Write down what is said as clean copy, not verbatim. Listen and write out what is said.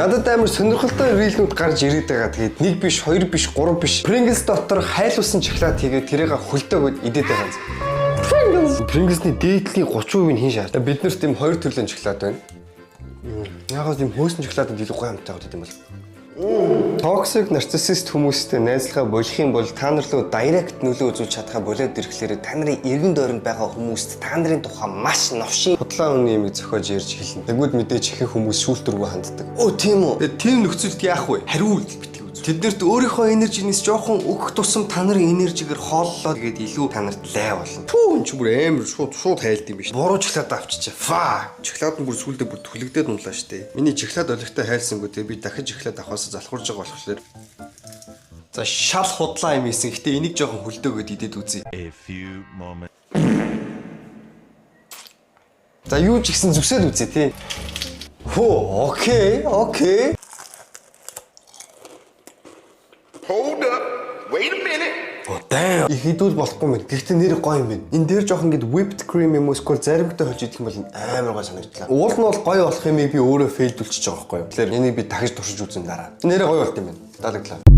Надад амар сонирхолтой reel нүүд гарч ирээд байгаа. Тэгээд нэг биш, хоёр биш, гурав биш. Pringles дотор хайлуулсан шоколад хийгээд тэрийг хөлдөөгөөд идээд байгаа юм. Pringles. Pringles-ний дээдлийн 30% нь хэн шаар. Бид нарт тийм хоёр төрлийн шоколад байна. Яагаад тийм хөөсөн шоколадад илүү гоё амттай байдаг юм бол? Toxic narcissist хүмүүстэй найзлахаа болох юм бол та нар руу direct нөлөө үзүүлж чадхаа болоод ирэхлээр та нарын эргэн тойронд байгаа хүмүүст та нарын тухай маш новшин худлаа үнэн юмыг зохиож ярьж хэлнэ. Тэгвэл мэдээж ихэнх хүмүүс шүүлтүргүй ханддаг. Өө, тийм үү? Тэгээ тийм нөхцөлд яах вэ? Хариу үйлдэл битгий үзүү. Тэднэрт өөрийнхөө energy нээс жоохон өгөх тусам та нарын energy гээр хооллоо, тэгээд илүү та нарт лай болно. Пүү, энэ ч бүр амар шууд шууд хайлт юм биш. Буруу шоколад авчичээ. Фа. Шоколад нь бүр сүулдэ бүр түлэгдээд унлаа штэ. Миний шоколад олигтой хайлсангүй, тэгээ би дахиж шоколад авахаас залхуурж байгаа болохоор. За, шал худлаа юм исэн. Гэтэ энийг жоохон хөлдөөгөөд идээд үзье. A few moments. За, юу ч ихсэн зүсээд үзье тий. Хөө, okay. Hold up. Wait a minute. Oh, damn. Их идүүл болохгүй юм. Гэхдээ нэр гоё юм байна. Энэ дээр жоохон ингээд whipped cream юм уу эсвэл заримтай холж идэх юм бол амар гоё санагдлаа. Уул нь бол гоё болох юмыг би өөрөө fail дүүлчихэж байгаа байхгүй юу. Тэгэхээр энийг би дахиж туршиж үзэн дараа. Нэрээ гоё болт юм байна. Таалагдлаа.